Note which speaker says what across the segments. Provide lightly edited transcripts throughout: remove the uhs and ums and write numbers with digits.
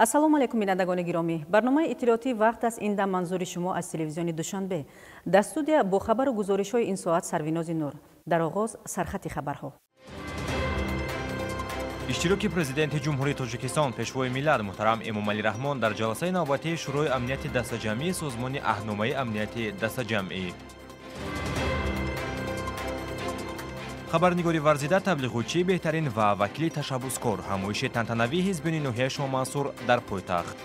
Speaker 1: Ассалому алайкум бинандагони гиромӣ. Барномаи иттилоотӣ вақт аст ин дам манзури шумо аз телевизиони Душанбе. Дар студия бо хабару гузоришҳои ин соат Сарвинози Нур. Дар оғоз сархати хабарҳо.
Speaker 2: Иштироки президенти Ҷумҳурии Тоҷикистон, пешвои миллат муҳтарам Эмомалӣ Раҳмон дар ҷаласаи навбатии Шӯрои амнияти дастаҷамъии Созмони Аҳдномаи амнияти дастаҷамъӣ. Хабарнигори варзида, таблиғучии беҳтарин ва вакили ташаббускор, ҳамоиши тантанавии ҳизбини ноҳияи Шоҳмансур дар пойтахт.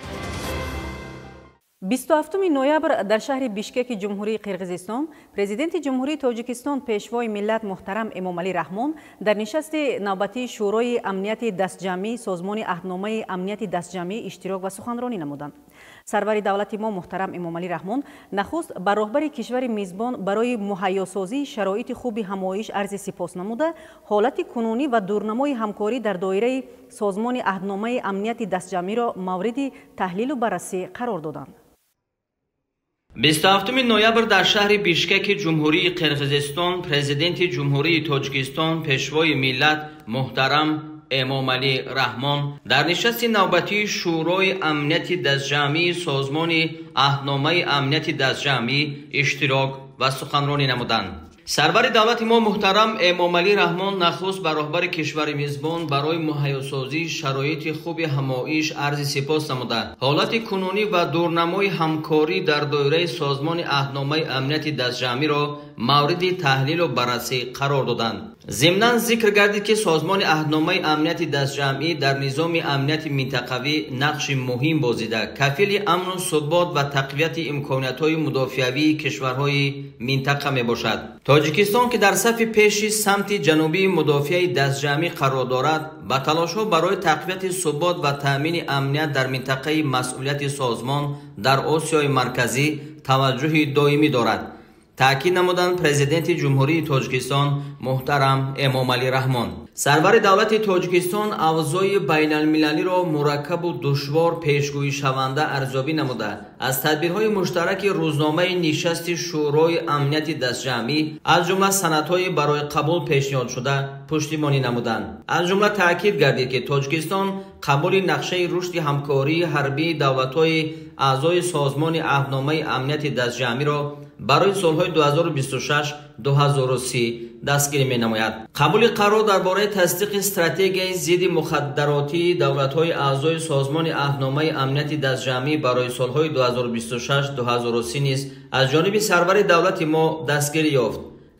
Speaker 1: 27 ноябр дар шаҳри Бишкеки Ҷумҳурии Қирғизистон президенти Ҷумҳурии Тоҷикистон, пешвои миллат муҳтарам Эмомалӣ Раҳмон дар нишасти навбатии Шӯрои амнияти дастҷамъии Созмони Аҳдномаи амнияти дастҷамъӣ иштирок ва суханронӣ намуданд. Сарвари давлати мо муҳтарам Эмомалӣ Раҳмон нахуст ба роҳбари кишвари мизбон барои муҳайёсозии шароити хуби ҳамоиш арзи сипос намуда, ҳолати кунунӣ ва дурнамои ҳамкорӣ дар доираи Созмони Аҳдномаи амнияти дастҷамъиро мавриди таҳлилу баррасӣ қарор доданд.
Speaker 3: 27 ноябр дар шаҳри Бишкеки Ҷумҳурии Қирғизистон президенти Ҷумҳурии Тоҷикистон, пешвои миллат муҳтарам Эмомалӣ Раҳмон дар нишасти навбатии Шӯрои амнияти дастҷамъии Созмони Аҳдномаи амнияти дастҷамъӣ иштирок ва суханронӣ намуданд. Сарвари давлати мо муҳтарам Эмомалӣ Раҳмон нахуст ба роҳбари кишвари мизбон барои муҳайёсозии шароити хуби ҳамоиш арзи сипос намуда, ҳолати кунунӣ ва дурнамои ҳамкорӣ дар доираи Созмони Аҳдномаи амнияти дастҷамъиро мавриди таҳлилу баррасӣ қарор доданд. Зимнан зикр гардид, ки Созмони Аҳдномаи амнияти дастҷамъӣ дар низоми амнияти минтақавӣ нақши муҳим бозида, кафили амну субот ва тақвияти имкониятҳои мудофиавии кишварҳои минтақа мебошад. Тоҷикистон, ки дар сафи пеши самти ҷанубии мудофиаи дастҷамъӣ қарор дорад, ба талошҳо барои тақвияти субот ва таъмини амният дар минтақаи масъулияти созмон дар Осиёи Марказӣ таваҷҷӯҳи доимӣ дорад. Таъкид намуданд президенти Ҷумҳурии Тоҷикистон муҳтарам Эмомалӣ Раҳмон. Сарвари давлати Тоҷикистон авзои байналмилалиро мураккабу душвор пешгӯишаванда арзёбӣ намуда, аз тадбирҳои муштараки рӯзномаи нишасти Шӯрои амнияти дастҷамъӣ, аз ҷумла санадҳои барои қабул пешниҳодшуда пуштибонӣ намуданд. Аз ҷумла таъкид гардид, ки Тоҷикистон қабули нақшаи рушди ҳамкории ҳарбии давлатҳои аъзои Созмони Аҳдномаи амнияти дастҷамъиро барои солҳои 2026-2030 дастгирӣ менамояд. Қабули қарор дар бораи тасдиқи стратегияи зидди мухаддаротии давлатҳои аъзои Созмони Аҳдномаи амнияти дастҷамъӣ барои солҳои 2026-2030 низ аз ҷониби сарвари давлати мо дастгирӣ ёфт.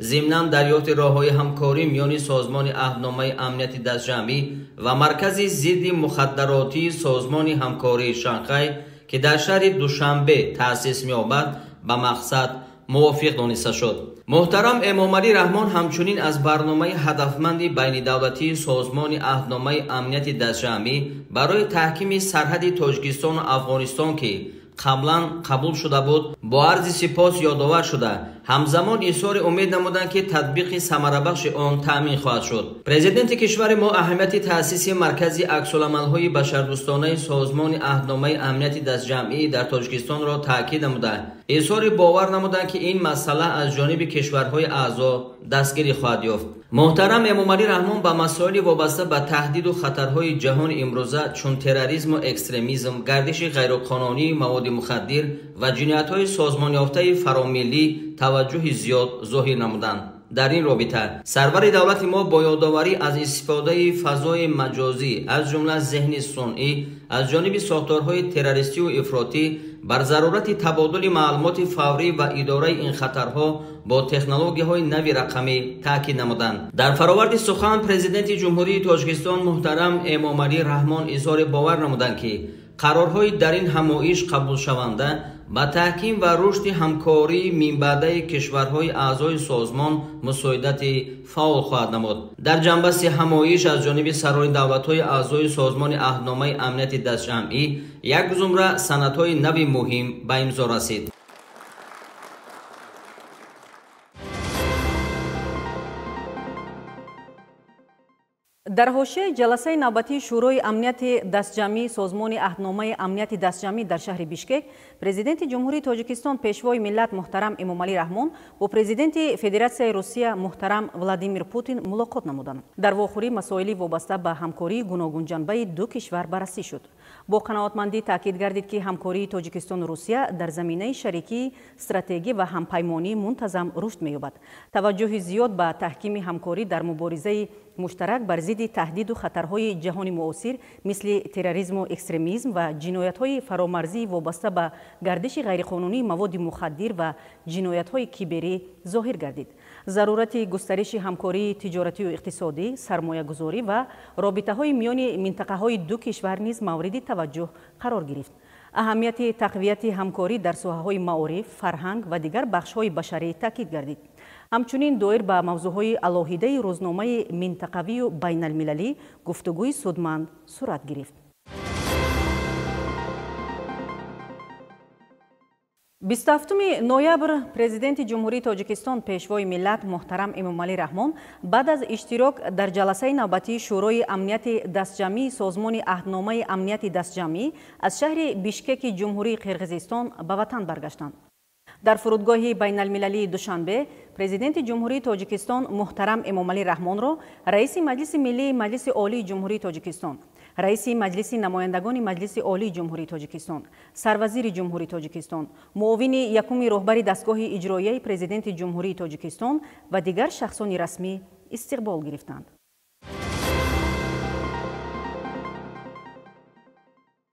Speaker 3: Зимнан дарёфти роҳҳои ҳамкорӣ миёни Созмони Аҳдномаи амнияти дастҷамъӣ ва Маркази зидди мухаддаротии Созмони ҳамкории Шанхай, ки дар шаҳри Душанбе таъсис меёбад, ба мақсад мувофиқ дониста шуд. Муҳтарам Эмомалӣ Раҳмон ҳамчунин аз барномаи ҳадафманди байнидавлатии Созмони Аҳдномаи амнияти дастҷамъӣ барои таҳкими сарҳади Тоҷикистону Афғонистон, ки қаблан қабул шуда буд, бо арзи сипос ёдовар шуда, ҳамзамон изҳори умед намуданд, ки татбиқи самарабахши он таъмин хоҳад шуд. Президенти кишвари мо аҳамияти таъсиси Маркази аксуламалҳои башардӯстонаи Созмони Аҳдномаи амнияти дастҷамъӣ дар Тоҷикистонро таъкид намуда, изҳори бовар намуданд, ки ин масъала аз ҷониби кишварҳои аъзо дастгирӣ хоҳад ёфт. Муҳтарам Эмомалӣ Раҳмон ба масоили вобаста ба таҳдиду хатарҳои ҷаҳони имрӯза, чун терроризму экстремизм, гардиши ғайриқонунии маводи мухаддир ва ҷиноятҳои созмонёфтаи фаромиллӣ таваҷҷӯҳи зиёд зоҳир намуданд. Дар ин робита сарвари давлати мо бо ёдоварӣ аз истифодаи фазои маҷозӣ, аз ҷумла зеҳни сунъӣ, аз ҷониби сохторҳои террористию ифротӣ бар зарурати табодули маълумоти фаврӣ ва идораи ин хатарҳо бо технологияҳои нави рақамӣ таъкид намуданд. Дар фароварди сухан президенти Ҷумҳурии Тоҷикистон муҳтарам Эмомалӣ Раҳмон изҳори бовар намуданд, ки қарорҳои дар ин ҳамоиш қабулшаванда ба таҳким ва рушди ҳамкории минбаъдаи кишварҳои аъзои созмон мусоидати фаъол хоҳад намуд. Дар ҷанбасти ҳамоиш аз ҷониби сарони давлатҳои аъзои Созмони Аҳдномаи амнияти дастҷамъӣ як зумра санадҳои нави муҳим ба имзо расид.
Speaker 1: Дар ҳошияи ҷаласаи навбатии Шӯрои амнияти дастҷамъии Созмони Аҳдномаи амнияти дастҷамъӣ дар шаҳри Бишкек, президенти Ҷумҳурии Тоҷикистон, пешвои миллат муҳтарам Эмомалӣ Раҳмон бо президенти Федератсияи Русия муҳтарам Владимир Путин мулоқот намуданд. Дар вохӯрӣ масоили вобаста ба ҳамкории гуногунҷанбаи ду кишвар баррасӣ шуд. Бо қаноатмандӣ таъкид гардид, ки ҳамкории Тоҷикистону Русия дар заминаи шарикии стратегӣ ва ҳампаймонӣ мунтазам рушд меёбад. Таваҷҷӯҳи зиёд ба таҳкими ҳамкорӣ дар муборизаи муштарак бар зидди таҳдиду хатарҳои ҷаҳони муосир, мисли терроризму экстремизм ва ҷиноятҳои фаромарзии вобаста ба гардиши ғайриқонунии маводи мухаддир ва ҷиноятҳои киберӣ зоҳир гардид. Зарурати густариши ҳамкории тиҷоратию иқтисодӣ, сармоягузорӣ ва робитаҳои миёни минтақаҳои ду кишвар низ мавриди таваҷҷӯҳ қарор гирифт. Аҳамияти тақвияти ҳамкорӣ дар соҳаҳои маориф, фарҳанг ва дигар бахшҳои башарӣ таъкид гардид. Ҳамчунин доир ба мавзӯъҳои алоҳидаи рӯзномаи минтақавию байналмилалӣ гуфтугӯи судманд сурат гирифт. 27 ноябр Президенти Ҷумҳурии Тоҷикистон, Пешвои миллат муҳтарам Эмомалӣ Раҳмон баъд аз иштирок дар ҷаласаи навбатии Шӯрои амнияти дастҷамъии Созмони аҳдномаи амнияти дастҷамъӣ аз шаҳри Бишкеки Ҷумҳурии Қирғизистон ба ватан баргаштанд. Дар фурудгоҳи байналмилалии Душанбе Президенти Ҷумҳурии Тоҷикистон муҳтарам Эмомалӣ Раҳмонро Раиси Маҷлиси Миллии Маҷлиси Олии Ҷумҳурии Тоҷикистон, Раиси Маҷлиси намояндагони Маҷлиси Олии Ҷумҳурии Тоҷикистон, Сарвазири Ҷумҳурии Тоҷикистон, муовини якуми роҳбари дастгоҳи иҷроияи Президенти Ҷумҳурии Тоҷикистон ва дигар шахсони расмӣ истиқбол гирифтанд.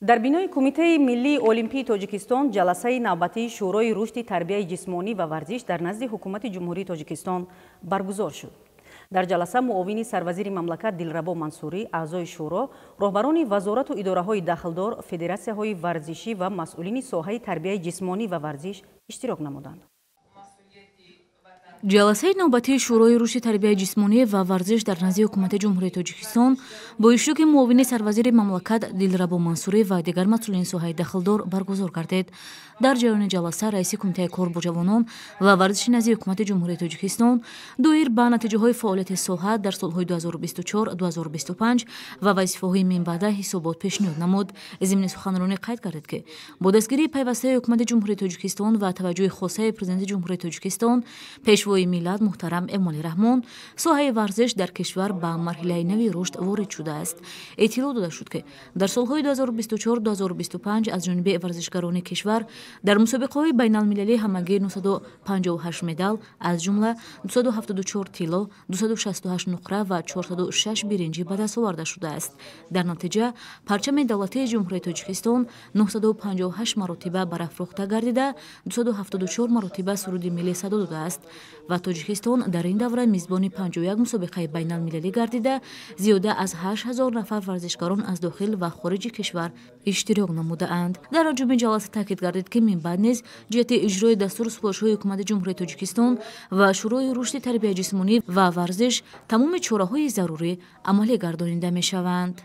Speaker 1: Дар бинои Кумитаи миллии Олимпии Тоҷикистон ҷаласаи навбатии Шӯрои рушди тарбияи ҷисмонӣ ва варзиш дар назди Ҳукумати Ҷумҳурии Тоҷикистон баргузор шуд. Дар ҷаласа муовини сарвазири мамлакат Дилрабо Мансурӣ, аъзои шӯро, роҳбарони вазорату идораҳои дахлдор, федератсияҳои варзишӣ ва масъулини соҳаи тарбияи ҷисмонӣ ва варзиш иштирок намуданд.
Speaker 4: Ҷаласаи навбатии Шӯрои рушди тарбияи ҷисмонӣ ва варзиш дар назди Ҳукумати Ҷумҳурии Тоҷикистон бо иштироки муовини сарвазири мамлакат Дилрабо Мансурӣ ва дигар масъулини соҳаи дахлдор баргузор гардид. Дар ҷараёни ҷаласа раиси Кумитаи кор бо ҷавонон ва варзиши назди Ҳукумати Ҷумҳурии Тоҷикистон доир ба натиҷаҳои фаъолияти соҳа дар солҳои 2024-2025 ва вазифаҳои минбаъда ҳисобот пешниҳод намуд. Зимни суханронӣ қайд гардид, ки бо дастгирии пайвастаи Ҳукумати Ҷумҳурии Тоҷикистон ва таваҷҷӯҳи хосаи Президенти Ҷумҳурии Тоҷикистон, Пешвои миллат муҳтарам Эмомалӣ Раҳмон, соҳаи варзиш дар кишвар ба марҳилаи нави рушд ворид шудааст. Эътилоъ дода шуд, ки дар солҳои 2024-2025 аз ҷониби варзишгарони кишвар дар мусобиқаҳои байналмилалӣ ҳамагӣ 958 медал, аз ҷумла 274 тилло, 268 нуқра ва 406 биринҷӣ ба даст оварда шудааст. Дар натиҷа парчами давлатии Ҷумҳурии Тоҷикистон 958 маротиба барафрохта гардида, 274 маротиба суруди миллӣ садо додааст ва Тоҷикистон дар ин давра мизбони 51 мусобиқаи байналмилалӣ гардида, зиёда аз 8000 нафар варзишгарон аз дохил ва хориҷи кишвар иштирок намудаанд. Дар анҷоми ҷаласа таъкид гардид, ки минбаъд низ ҷиҳати иҷрои дастуру супоришҳои Ҳукумати Ҷумҳурии Тоҷикистон ва Шӯрои рушди тарбияи ҷисмонӣ ва варзиш тамоми чораҳои зарурӣ амалӣ гардонида мешаванд.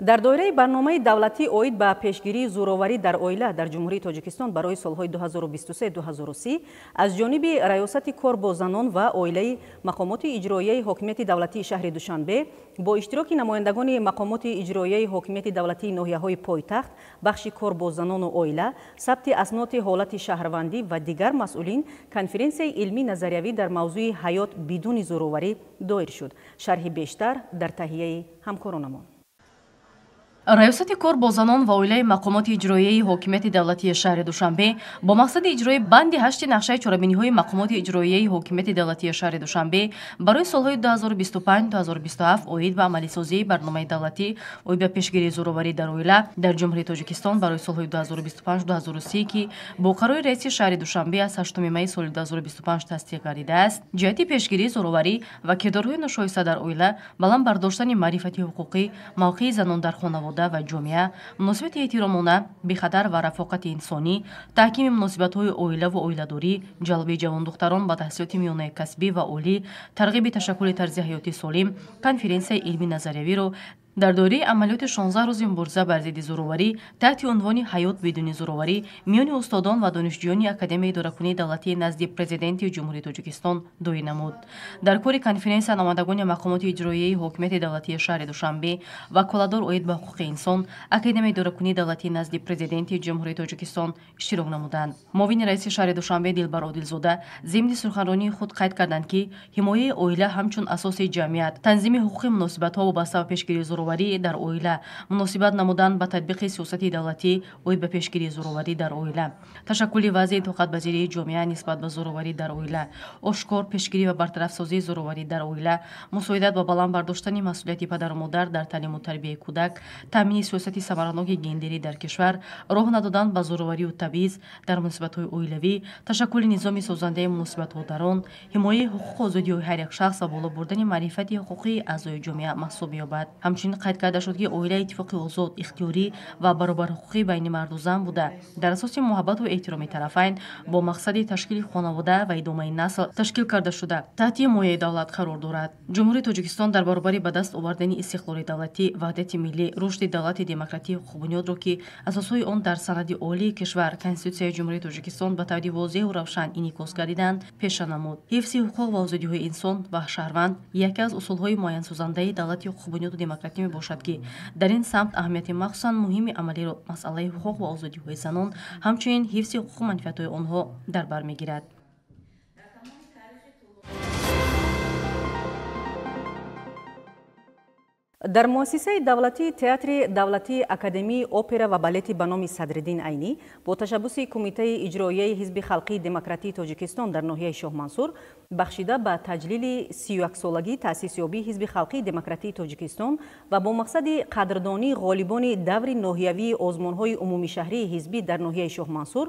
Speaker 1: Дар доираи барномаи давлатӣ оид ба пешгирии зӯроварӣ дар оила дар Ҷумҳурии Тоҷикистон барои солҳои 2023-2030 аз ҷониби Раёсати кор бо занон ва оилаи мақомоти иҷроияи ҳокимияти давлатии шаҳри Душанбе бо иштироки намояндагони мақомоти иҷроияи ҳокимияти давлатии ноҳияҳои пойтахт, бахши кор бо занону оила, сабти асноти ҳолати шаҳрвандӣ ва дигар масъулин конференсияи илмӣ назариявӣ дар мавзӯи ҳаёт бидуни зӯроварӣ доир шуд. Шарҳи бештар дар таҳияи ҳамкоронамон.
Speaker 5: Раёсати кор бо занон ва оилаи мақомоти иҷроияи ҳокимияти давлатии шаҳри Душанбе бо мақсади иҷрои банди 8 нақшаи чорабиниҳои мақомоти иҷроияи ҳокимияти давлатии шаҳри Душанбе барои солҳои 2025-2027 оид ба амалисозии барномаи давлатӣ оид ба пешгирии зӯроварӣ дар оила дар Ҷумҳурии Тоҷикистон барои солҳои 2025-2030, ки бо қарори раиси шаҳри Душанбе аз 8 майи соли 2025 тасдиқ гардидааст, ҷиҳати пешгирии зӯроварӣ ва кирдорҳои ношоиста дар оила, баланд бардоштани маърифати ҳуқуқӣ, мавқеи занон дар хонавода ва ҷомеа, муносибати эҳтиромона, бехатар ва рафоқати инсонӣ, таҳкими муносибатҳои оила ва оиладорӣ, ҷалби ҷавондухтарон ба таҳсилоти миёнаи касбӣ ва олӣ, тарғиби ташаккули тарзи ҳаёти солим, конференсияи илмӣ назариявиро Дар доираи амалиёти 16 рӯзи мубориза бар зидди зӯроварӣ таҳти унвони «Ҳаёт бидуни зӯроварӣ» миёни устодон ва донишҷӯёни Академияи идоракунии давлатии назди Президенти Ҷумҳурии Тоҷикистон доир намуд. Дар кори конференсия намояндагони мақомоти иҷроияи ҳокимияти давлатии шаҳри Душанбе, ваколатдор оид ба ҳуқуқи инсон, Академияи идоракунии давлатии назди Президенти Ҷумҳурии Тоҷикистон иштирок намуданд. Муовини раиси шаҳри Душанбе Дилбар Одилзода зимни суханронии худ қайд карданд, ки ҳимояи оила ҳамчун асоси ҷамъият, танзими ҳуқуқи муносибатҳо вобаста ба пешгирии зӯроварӣ дар оила, муносибат намудан ба татбиқи сиёсати давлатӣ оид ба пешгирии зӯроварӣ дар оила, ташаккули вазъи тоқатпазирии ҷомеа нисбат ба зӯроварӣ дар оила, ошкор пешгирӣ ва бартарафсозии зӯроварӣ дар оила, мусоидат ба баланд бардоштани масъулияти падару модар дар таълиму тарбияи кӯдак, таъмини сиёсати самараноки гендерӣ дар кишвар, роҳ надодан ба зӯроварию табъиз дар муносибатҳои оилавӣ, ташаккули низоми созандаи муносибатҳо дар он, ҳимояи ҳуқуқу озодиҳои ҳар як шахс ва боло бурдани маърифати ҳуқуқии аъзои ҷомеа маҳсуб меёбад. Ҳамчунин қайд карда шуд, ки оила иттифоқи озод, ихтиёрӣ ва баробарҳуқуқӣ байни марду зан буда, дар асоси муҳаббату эҳтироми тарафайн бо мақсади ташкили хонавода ва идомаи насл ташкил карда шуда, таҳти ҳимояи давлат қарор дорад. Ҷумҳурии Тоҷикистон дар баробари ба даст овардани истиқлоли давлатӣ, ваҳдати миллӣ, рушди давлати демократии ҳуқуқбунёдро, ки асосҳои он дар санади олии кишвар, Конститутсияи Ҷумҳурии Тоҷикистон, ба таври возеҳу равшан инъикос гардиданд, пеша намуд. Ҳифзи ҳуқуқ ва озодиҳои инсон ва шаҳрванд яке аз усулҳои муайянсозандаи давлати ҳуқуқбунёду демократӣ мебошад, ки дар ин самт аҳамияти махсусан муҳими амалиро масъалаи ҳуқуқ ва озодиҳои занон, ҳамчунин ҳифзи ҳуқуқу манфиатҳои онҳо дар бар мегирад.
Speaker 1: Дар муассисаи давлатии Театри давлатии Академияи опера ва балети ба номи Садриддин Айнӣ бо ташаббуси Кумитаи иҷроияи Ҳизби халқии демократии Тоҷикистон дар ноҳияи Шоҳмансур бахшида ба таҷлили 31-солагии таъсисёбии Ҳизби халқии демократии Тоҷикистон ва бо мақсади қадрдонии ғолибони даври ноҳиявии озмунҳои умумишаҳрии ҳизбӣ дар ноҳияи Шоҳмансур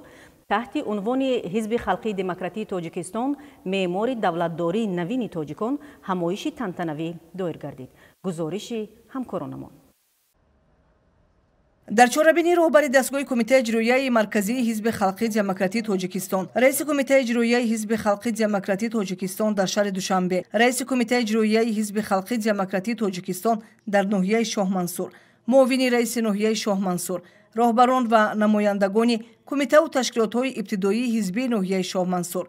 Speaker 1: таҳти унвони «Ҳизби халқии демократии Тоҷикистон меъмори давлатдории навини тоҷикон» ҳамоиши тантанавӣ доир гардид. Гузориши ҳамкоронамон.
Speaker 6: Дар чорабинӣ роҳбари дастгоҳи Кумитаи иҷроияи марказии Ҳизби халқии демократии Тоҷикистон, раиси Кумитаи иҷроияи Ҳизби халқии демократии Тоҷикистон дар шаҳри Душанбе, раиси Кумитаи иҷроияи Ҳизби халқии демократии Тоҷикистон дар ноҳияи Шоҳмансур, муовини раиси ноҳияи Шоҳмансур, роҳбарон ва намояндагони кумитаву ташкилотҳои ибтидоии ҳизбии ноҳияи Шоҳмансур,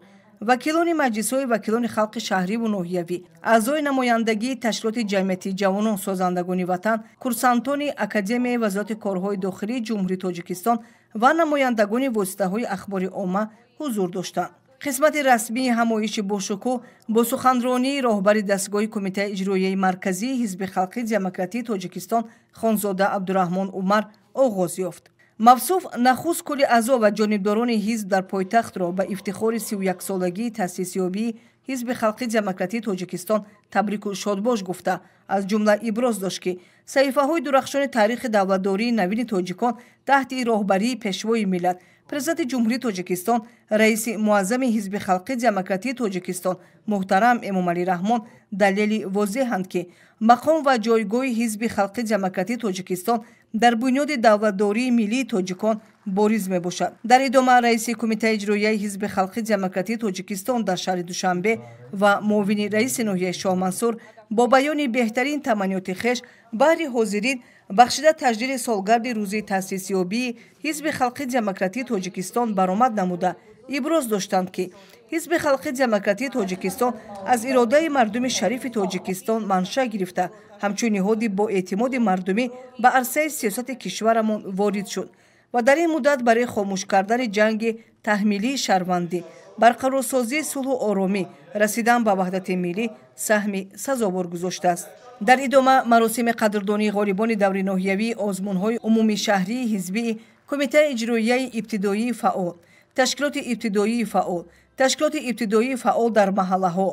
Speaker 6: вакилони маҷлисҳои вакилони халқи шаҳриву ноҳиявӣ, аъзои намояндагии ташкилоти ҷамъиятии ҷавонон созандагони ватан, курсантони Академияи вазорати корҳои дохилии Ҷумҳурии Тоҷикистон ва намояндагони воситаҳои ахбори омма ҳузур доштанд. Қисмати расмии ҳамоиши бошукӯҳ бо суханронии роҳбари дастгоҳи Кумитаи иҷроияи марказии Ҳизби халқии демократии Тоҷикистон Хонзода Абдураҳмон Умар оғоз ёфт. Мавсуф нахуст кулли аъзо ва ҷонибдорони ҳизб дар пойтахтро ба ифтихори 31-солагии таъсисёбии Ҳизби халқии демократии Тоҷикистон табрику шодбош гуфта, аз ҷумла иброз дошт, ки саҳифаҳои дурахшони таърихи давлатдории навини тоҷикон таҳти роҳбарии Пешвои миллат, Президенти Ҷумҳурии Тоҷикистон, раиси муаззами Ҳизби халқии демократии Тоҷикистон муҳтарам Эмомалӣ Раҳмон далели возеҳанд, ки мақом ва ҷойгоҳи Ҳизби халқии демократии Тоҷикистон дар бунёди давлатдории миллии тоҷикон бориз мебошад. Дар идома раиси Кумитаи иҷроияи Ҳизби халқии демократии Тоҷикистон дар шаҳри Душанбе ва муовини раиси ноҳияи Шоҳмансур бо баёни беҳтарин таманниёти хеш баҳри ҳозирин бахшида таҷлили солгарди рӯзи таъсисёбии Ҳизби халқии демократии Тоҷикистон баромад намуда, иброз доштанд, ки Ҳизби халқии демократии Тоҷикистон аз иродаи мардуми шарифи Тоҷикистон маншаъ гирифта, ҳамчун ниҳоди боэътимоди мардумӣ ба арсаи сиёсати кишварамон ворид шуд ва дар ин муддат барои хомӯш кардани ҷанги таҳмилии шаҳрвандӣ, барқарорсозии сулҳу оромӣ, расидан ба ваҳдати миллӣ саҳми сазовор гузоштааст. Дар идома маросими қадрдонии ғолибони даври ноҳиявии озмунҳои умумишаҳрии ҳизбии Кумитаи иҷроияи ибтидоии фаъол, ташкилоти ибтидоии фаъол, ташкилоти ибтидоии фаъол дар маҳаллаҳо,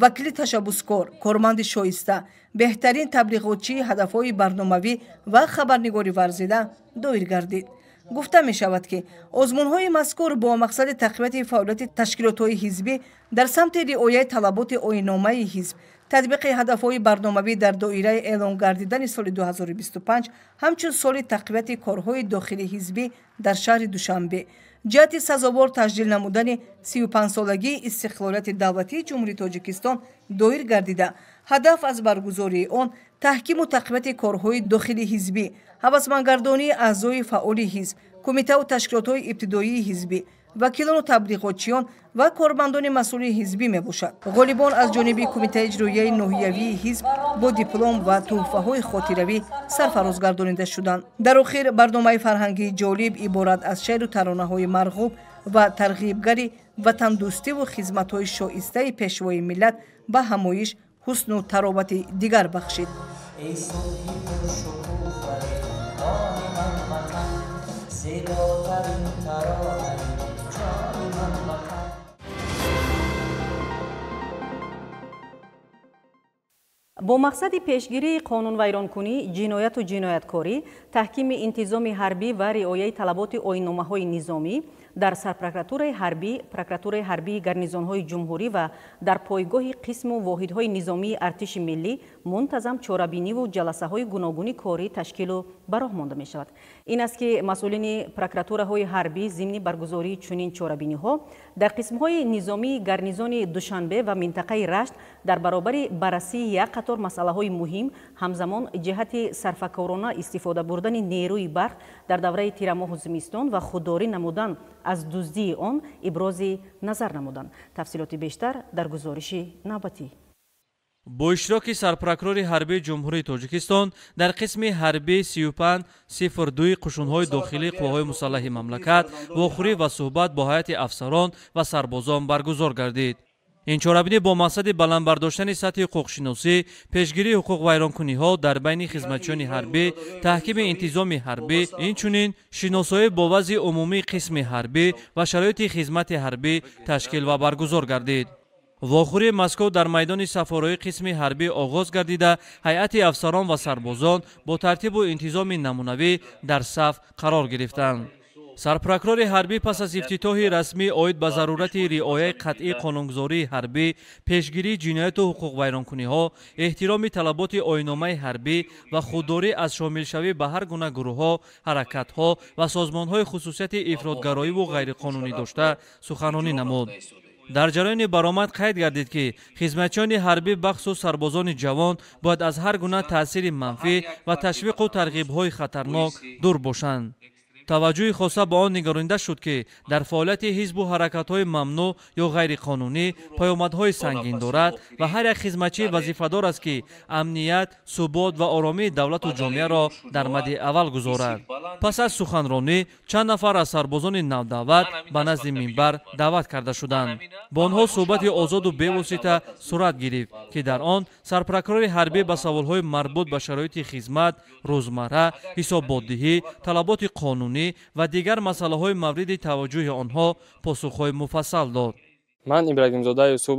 Speaker 6: вакили ташаббускор, корманди шоиста, беҳтарин таблиғотчии ҳадафҳои барномавӣ ва хабарнигори варзида доир гардид. Гуфта мешавад, ки озмунҳои мазкур бо мақсади тақвияти фаъолияти ташкилотҳои ҳизбӣ дар самти риояи талаботи оинномаи ҳизб, татбиқи ҳадафҳои барномавӣ дар доираи эълон гардидани соли 2025 ҳамчун соли тақвияти корҳои дохили ҳизбӣ дар шаҳри Душанбе, ҷиҳати сазовор таҷлил намудани 35-солагии истиқлолияти давлатии Ҷумҳурии Тоҷикистон доир гардида, ҳадаф аз баргузории он Таҳкиму тақвияти корҳои дохили ҳизбӣ, ҳавасмандгардонии аъзои фаъоли ҳизб, кумитаву ташкилотҳои ибтидоии ҳизбӣ, вакилону таблиғотчиён ва кормандони масъули ҳизбӣ мебошад. Ғолибон аз ҷониби кумитаи иҷроияи ноҳиявии ҳизб бо диплом ва тӯҳфаҳои хотиравӣ сарфароз гардонида шуданд. Дар охир барномаи фарҳангии ҷолиб иборат аз шеъру таронаҳои марғуб ва тарғибгари ватандӯстиву хизматҳои шоистаи пешвои миллат ба ҳамоиш ҳусну таровати дигар бахшид.
Speaker 1: Бо мақсади пешгирии қонунвайронкунӣ, ҷинояту ҷинояткорӣ, таҳкими интизоми ҳарбӣ ва риояи талаботи оинномаҳои низомӣ дар сарпрокуратураи ҳарбӣ, прокуратураи ҳарбии гарнизонҳои ҷумҳурӣ ва дар пойгоҳи қисму воҳидҳои низомии артиши миллӣ мунтазам чорабиниву ҷаласаҳои гуногуни корӣ ташкилу ба роҳ монда мешавад. Ин аст ки масъулини прокуратураҳои ҳарбӣ зимни баргузории чунин чорабиниҳо дар қисмҳои низомии гарнизони Душанбе ва минтақаи Рашт дар баробари баррасии як қатор масъалаҳои муҳим, ҳамзамон ҷиҳати сарфакорона истифода бурдани нерӯи барқ дар давраи тирамоҳу зимистон ва худдорӣ намудан аз дуздии он ибрози назар намуданд. Тафсилоти бештар дар гузориши навбатӣ.
Speaker 7: Бо иштироки сарпрокурори ҳарбии Ҷумҳурии Тоҷикистон дар қисми ҳарбии 3502 қушунҳои дохилии қувваҳои мусаллаҳи мамлакат вохӯрӣ ва суҳбат бо ҳайати афсарон ва сарбозон баргузор гардид. Ин чорабинӣ бо мақсади баланд бардоштани сатҳи ҳуқуқшиносӣ, пешгирии ҳуқуқвайронкуниҳо дар байни хизматчиёни ҳарбӣ, таҳкими интизоми ҳарбӣ, инчунин шиносоӣ бо вазъи умумии қисми ҳарбӣ ва шароити хизмати ҳарбӣ ташкил ва баргузор гардид. Вохӯрии мазкур дар майдони сафорои қисми ҳарбӣ оғоз гардида, ҳайати афсарон ва сарбозон бо тартибу интизоми намунавӣ дар саф қарор гирифтанд. Сарпрокурори ҳарбӣ пас аз ифтитоҳи расмӣ оид ба зарурати риояи қатъии қонунгузории ҳарбӣ, пешгирии ҷинояту ҳуқуқвайронкуниҳо, эҳтироми талаботи оинномаи ҳарбӣ ва худдорӣ аз шомилшавӣ ба ҳар гуна гурӯҳҳо, ҳаракатҳо ва созмонҳои хусусияти ифротгароиву ғайриқонунӣ дошта суханронӣ намуд. Дар ҷараёни баромад қайд гардид, ки хизматчиёни ҳарбӣ, бахусус сарбозони ҷавон, бояд аз ҳар гуна таъсири манфӣ ва ташвиқу тарғибҳои хатарнок дур бошанд. Таваҷҷӯҳи хоса ба он нигаронида шуд, ки дар фаъолияти ҳизбу ҳаракатҳои мамнӯъ ё ғайриқонунӣ паёмадҳои сангин дорад ва ҳар як хизматчӣ вазифадор аст, ки амният, субот ва оромии давлату ҷомеаро дар мадди аввал гузорад. Пас аз суханронӣ чанд нафар аз сарбозони навдаъват ба назди минбар даъват карда шуданд. Бо онҳо суҳбати озоду бевосита сурат гирифт, ки дар он сарпрокурори ҳарбӣ ба саволҳои марбут ба шароити хизмат, рӯзмарра, ҳисобботдиҳӣ, талаботи қонунӣ ва дигар масъалаҳои мавриди таваҷҷӯҳи онҳо посухҳои муфассал дод.
Speaker 8: Ман Ибрагимзода Юсуф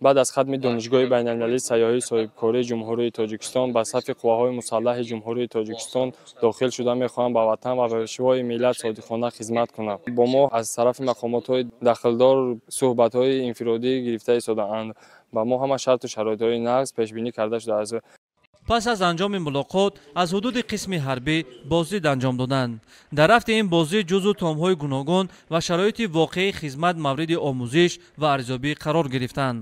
Speaker 8: баъд аз хатми Донишгоҳи байналмилалии сайёҳии соҳибкории Ҷумҳурии Тоҷикистон ба сафи қувваҳои мусаллаҳи Ҷумҳурии Тоҷикистон дохил шуда мехоҳам ба ватан ва пешвои миллат содиқона хизмат кунам. Бо мо аз тарафи мақомотҳои дахлдор суҳбатҳои инфиродӣ гирифта истодаанд. Ба мо ҳама шарту шароитҳои нағз пешбинӣ карда шудааст.
Speaker 7: Пас аз анҷоми мулоқот аз ҳудуди қисми ҳарбӣ боздид анҷом доданд. Дар рафти ин боздид ҷузъу томҳои гуногун ва шароити воқеии хизмат мавриди омӯзиш ва арзёбӣ қарор гирифтанд.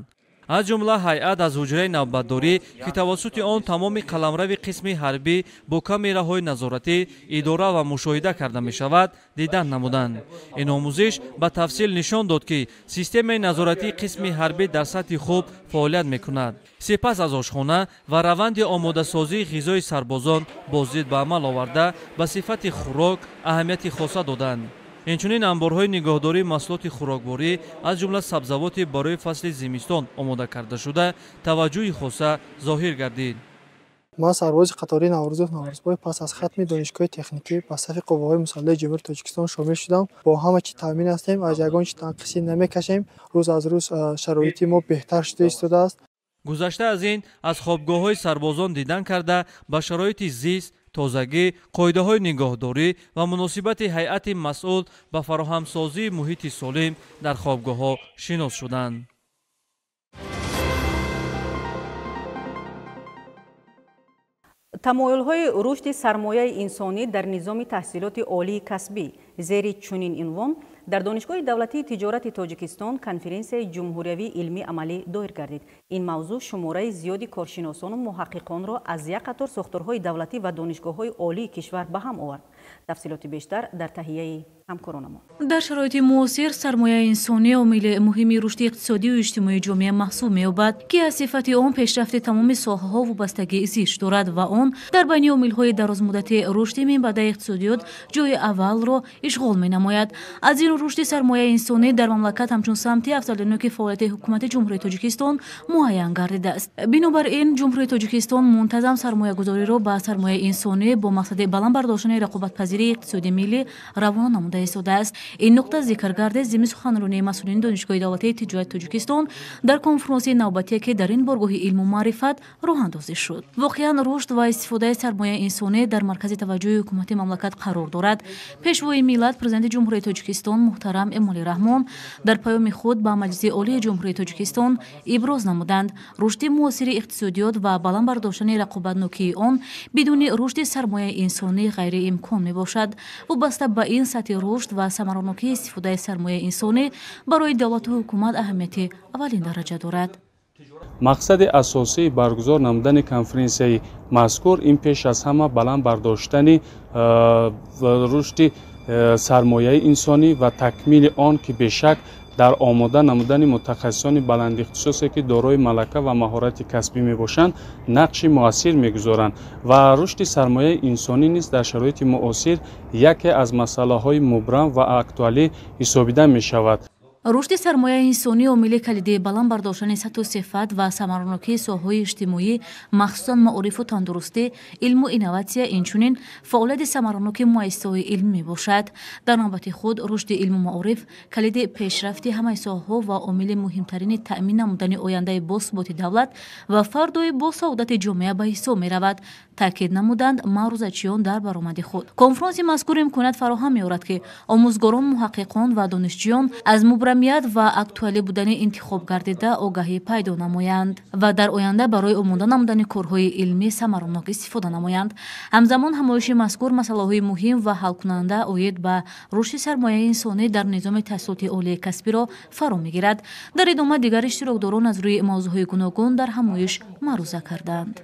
Speaker 7: Аз ҷумла ҳайат аз ҳуҷраи навбатдорӣ, ки тавассути он тамоми қаламрави қисми ҳарбӣ бо камераҳои назоратӣ идора ва мушоҳида карда мешавад, дидан намуданд. Ин омӯзиш ба тафсил нишон дод, ки системаи назоратии қисми ҳарбӣ дар сатҳи хуб фаъолият мекунад. Сипас аз ошхона ва раванди омодасозии ғизои сарбозон боздид ба амал оварда, ба сифати хӯрок аҳамияти хоса доданд. Инчунин анборҳои нигоҳдории маҳсулоти хӯрокворӣ, аз ҷумла сабзавоти барои фасли зимистон омода карда шуда, таваҷҷӯҳи хоса зоҳир гардид.
Speaker 9: Ман сарбози қатории Наврӯзов Наврӯзбой пас аз хатми донишгоҳи техникӣ ба сафи қувваҳои мусаллаҳи Ҷумҳурии Тоҷикистон шомил шудам. Бо ҳама чӣ таъмин ҳастем, аз ягон чӣ танқисӣ намекашем. Рӯз аз рӯз шароити мо беҳтар шуда истодааст.
Speaker 7: Гузашта аз ин, аз хобгоҳҳои сарбозон дидан карда, ба шароити зист, тозагӣ, қоидаҳои нигоҳдорӣ ва муносибати ҳайати масъул ба фароҳамсозии муҳити солим дар хобгоҳҳо шинос шуданд.
Speaker 1: Тамоюлҳои рушди сармояи инсонӣ дар низоми таҳсилоти олии касбӣ зери чунин унвон Дар Донишгоҳи давлатии тиҷорати Тоҷикистон конференсияи ҷумҳуриявии илмӣ амалӣ доир гардид. Ин мавзӯъ шумораи зиёди коршиносону муҳаққиқонро аз як қатор сохторҳои давлатӣ ва донишгоҳҳои олии кишвар ба ҳам овард. Тафсилоти бештар дар таҳияи ҳамкоронамон.
Speaker 4: Дар шароити муосир сармояи инсонӣ омили муҳими рушди иқтисодию иҷтимоии ҷомеа маҳсуб меёбад, ки аз сифати он пешрафти тамоми соҳаҳо вобастагӣ зич дорад ва он дар байни омилҳои дарозмуддати рушди минбаъдаи иқтисодиёт ҷои аввалро ишғол менамояд. Аз ин рушди сармояи инсонӣ дар мамлакат ҳамчун самти афзалиноки фаъолияти ҳукумати Ҷумҳурии Тоҷикистон муайян гардидааст. Бинобар ин Ҷумҳурии Тоҷикистон мунтазам сармоягузориро ба сармояи инсонӣ бо мақсади баланд бардоштани рақобатпазирии иқтисоди миллӣ равона намуда истодааст. Ин нуқта зикр гардид зимни суханронии масъулини Донишгоҳи давлатии тиҷорати Тоҷикистон дар конфронси навбатие, ки дар ин боргоҳи илму маърифат роҳандозӣ шуд. Воқеан рушд ва истифодаи сармояи инсонӣ дар маркази таваҷҷӯҳи ҳукумати мамлакат қарор дорад. Пешвои миллат, Президенти Ҷумҳурии Тоҷикистон муҳтарам Эмомалӣ Раҳмон дар паёми худ ба Маҷлиси Олии Ҷумҳурии Тоҷикистон иброз намуданд: рушди муосири иқтисодиёт ва баланд бардоштани рақобатнокии он бидуни рушди сармояи инсонӣ ғайриимкон мебошад. Вобаста ба ин сатҳи рушд ва самаранокии истифодаи сармояи инсонӣ барои давлату ҳукумат аҳамияти аввалин дараҷа дорад.
Speaker 10: Мақсади асосии баргузор намудани конференсияи мазкур ин пеш аз ҳама баланд бардоштани рушди сармояи инсонӣ ва такмили он, ки бешак дар омода намудани мутахассисони баландихтисосе, ки дорои малака ва маҳорати касбӣ мебошанд, нақши муассир мегузоранд. Ва рушди сармояи инсонӣ низ дар шароити муосир яке аз масъалаҳои мубрам ва актуалӣ ҳисобида мешавад.
Speaker 4: Рушди сармояи инсонӣ омили калидии баланд бардоштани сатҳу сифат ва самаранокии соҳаҳои иҷтимоӣ, махсусан маорифу тандурустӣ, илму инноватсия, инчунин фаъолияти самараноки муассисаҳои илмӣ мебошад. Дар навбати худ рушди илму маориф калиди пешрафти ҳамаи соҳаҳо ва омили муҳимтарини таъмин намудани ояндаи босуботи давлат ва фардои босаодати ҷомеа ба ҳисоб меравад, таъкид намуданд маърузачиён дар баромади худ. Конфронси мазкур имконият фароҳам меорад, ки омӯзгорон, муҳаққиқон ва донишҷӯён аз мубрамият ва актуалӣ будани интихоб гардида огаҳӣ пайдо намоянд ва дар оянда барои омода намудани корҳои илмӣ самаранок истифода намоянд. Ҳамзамон ҳамоиши мазкур масъалаҳои муҳим ва ҳалкунанда оид ба рушди сармояи инсонӣ дар низоми таҳсилоти олии касбиро фаро мегирад. Дар идома дигар иштирокдорон аз рӯи мавзӯъҳои гуногун дар ҳамоиш маъруза карданд.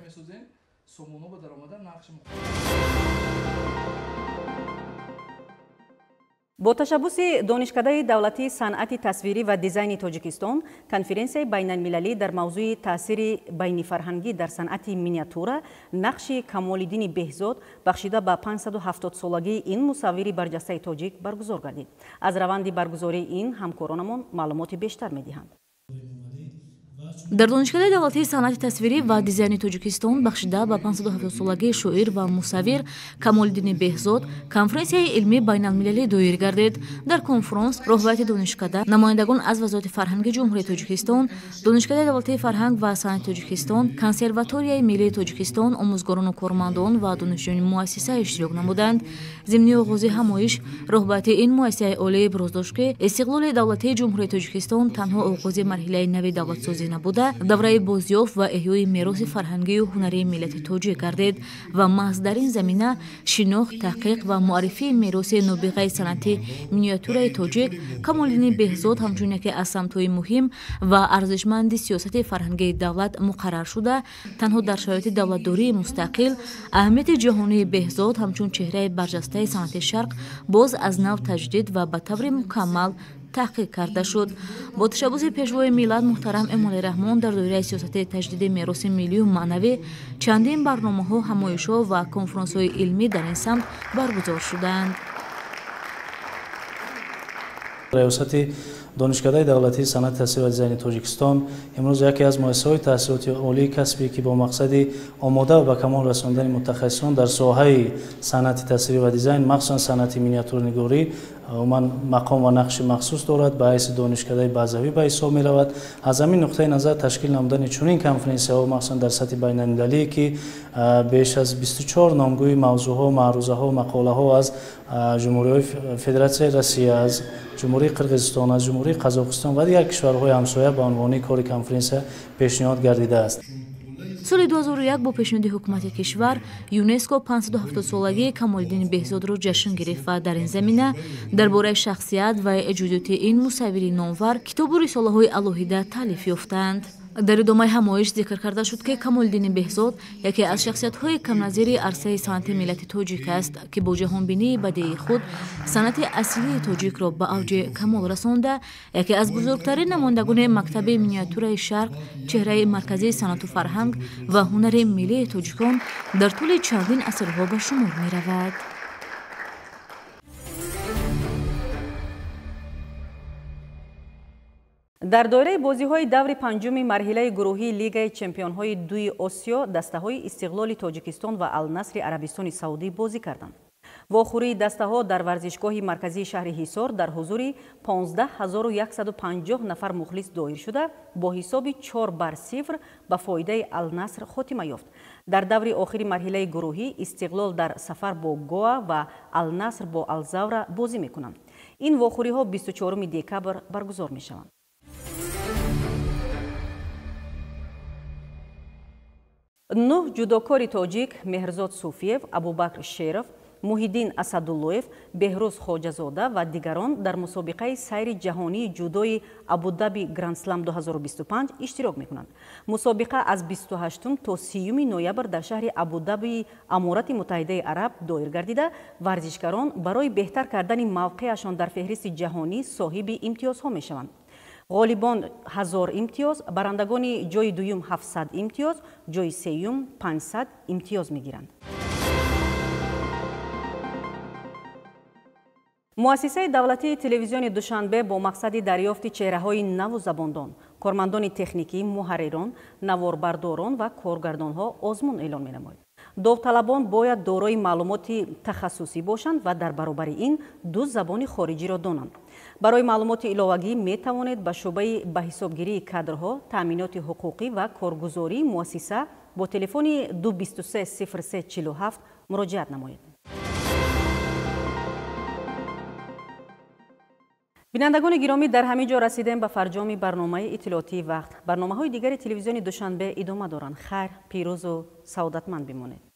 Speaker 1: Бо ташаббуси Донишкадаи давлатии санъати тасвирӣ ва дизайни Тоҷикистон конференсияи байналмилалӣ дар мавзӯи таъсири байнифарҳангӣ дар санъати миниатюра нақши Камолиддини Беҳзод бахшида ба 570-солагии ин мусаввири барҷастаи тоҷик баргузор гардид. Аз раванди баргузории ин ҳамкоронамон маълумоти бештар медиҳанд.
Speaker 4: Дар Донишкадаи давлатии санъати тасвирӣ ва дизайни Тоҷикистон бахшида ба 570-солагии шоир ва мусаввир Камолиддини Беҳзод конференсияи илмии байналмилалӣ доир гардид. Дар конфронс роҳбарияти донишкада, намояндагон аз Вазорати фарҳанги Ҷумҳурии Тоҷикистон, Донишкадаи давлатии фарҳанг ва санъати Тоҷикистон, Консерваторияи миллии Тоҷикистон, омӯзгорону кормандон ва донишҷӯёни муассиса иштирок намуданд. Зимни оғози ҳамоиш роҳбарияти ин муассисаи олӣ иброз дошт, ки истиқлоли давлатии Ҷумҳурии Тоҷикистон танҳо оғози марҳилаи нави давлатсозӣ набуда, давраи бозёфт ва эҳёи мероси фарҳангию ҳунарии миллати тоҷик гардид ва маҳз дар ин замина шинохт, таҳқиқ ва муаррифии мероси нобиғаи санъати миниатюраи тоҷик Камолиддини Беҳзод ҳамчун яке аз самтҳои муҳим ва арзишманди сиёсати фарҳангии давлат муқаррар шуда, танҳо дар шароити давлатдории мустақил аҳамияти ҷаҳонии Беҳзод ҳамчун чеҳраи барҷастаи санъати шарқ боз аз нав таҷдид ва ба таври мукаммал таҳқиқ карда шуд. Бо ташаббуси Пешвои миллат муҳтарам Эмомалӣ Раҳмон дар доираи сиёсати таҷдиди мероси миллию маънавӣ чандин барномаҳо, ҳамоишҳо ва конфронсҳои илмӣ дар ин самт баргузор шуданд.
Speaker 11: Раёсати Донишкадаи давлатии санъати тасвир ва дизайни Тоҷикистон имрӯз яке аз муассисаҳои таҳсилоти олии касбӣ, ки бо мақсади омода ва ба камол расондани мутахассисон дар соҳаи санъати тасвирӣ ва дизайн, махсусан санъати миниатюрнигорӣ, умуман мақом ва нақши махсус дорад, ба ҳайси донишкадаи базавӣ ба ҳисоб меравад. Аз ҳамин нуқтаи назар ташкил намудани чунин конференсияҳо, махсусан дар сатҳи байналмилалӣ, ки беш аз 24 номгӯи мавзӯъҳо, маърузаҳо, мақолаҳо аз Ҷумҳуриҳои Федератсияи Россия, аз Ҷумҳурии Қирғизистон, аз Ҷумҳурии Қазоқистон ва дигар кишварҳои ҳамсоя ба унвони кори конференсия пешниҳод гардидааст.
Speaker 4: Соли 2001 бо пешниҳоди ҳукумати кишвар ЮНЕСКО 570-солагии Камолиддини Беҳзодро ҷашн гирифт ва дар ин замина дар бораи шахсият ва эҷодиёти ин мусаввири номвар китобу рисолаҳои алоҳида таълиф ёфтанд. Дар идомаи ҳамоиш зикр карда шуд, ки Камолиддини Беҳзод яке аз шахсиятҳои камназири арсаи санъати миллати тоҷик аст, ки бо ҷаҳонбинии бадеии худ санъати асилии тоҷикро ба авҷи камол расонда, яке аз бузургтарин намояндагони мактаби миниатюраи шарқ, чеҳраи марказии санъату фарҳанг ва ҳунари миллии тоҷикон дар тӯли чандин асрҳо ба шумор меравад.
Speaker 1: Дар доираи бозиҳои даври панҷуми марҳилаи гурӯҳии Лигаи чемпионҳои дуи Осиё дастаҳои Истиқлоли Тоҷикистон ва Алнасри Арабистони Саудӣ бозӣ карданд. Вохӯрии дастаҳо дар варзишгоҳи марказии шаҳри Ҳисор дар ҳузури 15150 нафар мухлис доир шуда, бо ҳисоби 4-0 ба фоидаи Алнаср хотима ёфт. Дар даври охири марҳилаи гурӯҳӣ Истиқлол дар сафар бо Гоа ва Алнаср бо Алзавра бозӣ мекунанд. Ин вохӯриҳо 24 декабр баргузор мешаванд. Нӯҳ ҷудокори тоҷик Меҳрзод Суфиев, Абубакр Шеров, Муҳиддин Асадуллоев, Беҳрӯз Хоҷазода ва дигарон дар мусобиқаи сайри ҷаҳонии ҷудои Абудаби Грандслам 2025 иштирок мекунанд. Мусобиқа аз 28 то 30 ноябр дар шаҳри Абудабии Аморати Муттаҳидаи Араб доир гардида, варзишгарон барои беҳтар кардани мавқеашон дар феҳристи ҷаҳонӣ соҳиби имтиёзҳо мешаванд. Ғолибон 1000 имтиёз, барандагони ҷои дуюм 700 имтиёз, ҷои сеюм 500 имтиёз мегиранд. Муассисаи давлатии телевизиони Душанбе бо мақсади дарёфти чеҳраҳои наву забондон, кормандони техникӣ, муҳаррирон, наворбардорон ва коргардонҳо озмун эълон менамояд. Довталабон бояд дорои маълумоти тахассусӣ бошанд ва дар баробари ин ду забони хориҷиро донанд. Барои маълумоти иловагӣ метавонед ба шӯъбаи ба ҳисобгирии кадрҳо, таъминоти ҳуқуқӣ ва коргузории муассиса бо телефони 223 03 47 муроҷиат намоед. Бинандагони гиромӣ, дар ҳамин ҷо расидем ба фарҷоми барномаи иттилоотии вақт. Барномаҳои дигари телевизиони Душанбе идома доранд. Хайр, пирӯзу саодатманд бимонед.